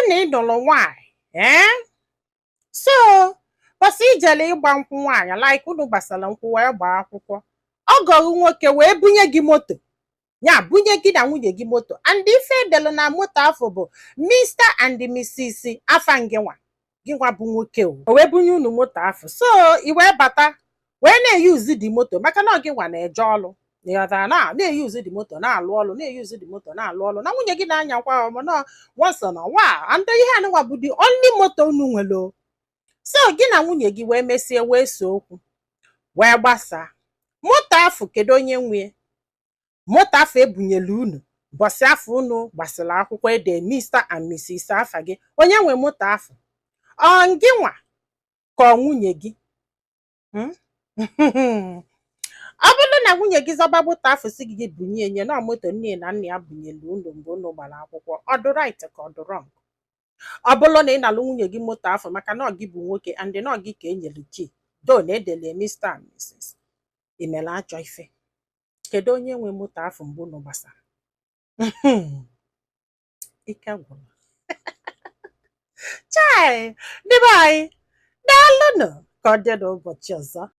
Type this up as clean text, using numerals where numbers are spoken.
na ị nụrụ nwaanyị, ee, so bọsị ijele ịgba nkwụ nwaanyị, like unu gbasara nkwụ wee gbaa akwụkwọ, ọgọrụ nwoke wee bunye gị moto, ya bunye gị na nwunye gị moto, and ife edelu na moto afọ bụ Mr and Mrs. Afa ngịnwa, gịnwa bụ nwoke. O wee bunye unu moto afọ, so i wee bata wee na-eyuzi the moto, maka na ọ gịnwa na-eje ọlụ. Ịghọtara? Na na-eyuzi the moto na-alụ ọlụ, na-eyuzi the moto na-alụ ọlụ, na nwunye gị na-anyakwa ọmụ once in a while, and ihe anụnwa bụ the only moto unu nwere o. So gị na nwunye gị wee mesie wee see okwu wee gbasaa. Moto afọ, kedu onye nwe moto afọ ebunyere unu bọsị afọ unu gbasara akwụkwọ ede Mr and Mrs afa gị? Onye nwe moto afọ, ọ ngị nwa ka ọ nwunye gị? Ọ bụrụ na nwunye gị zọba moto afọ, si gị bunye nye na moto nne na nna ya bunyere unu mgbe unu gbara akwụkwọ, ọ dị right ka ọ dị wrong? Ọ bụrụ na ị na-alụ nwunye gị moto afọ, maka na ọ gị bụ nwoke and na ọ gị ka e nyere key do na edele Mr and Mrs, ị mere ajọ ife? Kedu onye nwe moto afọ mgbe unu gbasara? Ike gwụrụ. Chai, ndị be anyị, daalụnụ. Ka ọ dị n'ụbọchị ọzọ.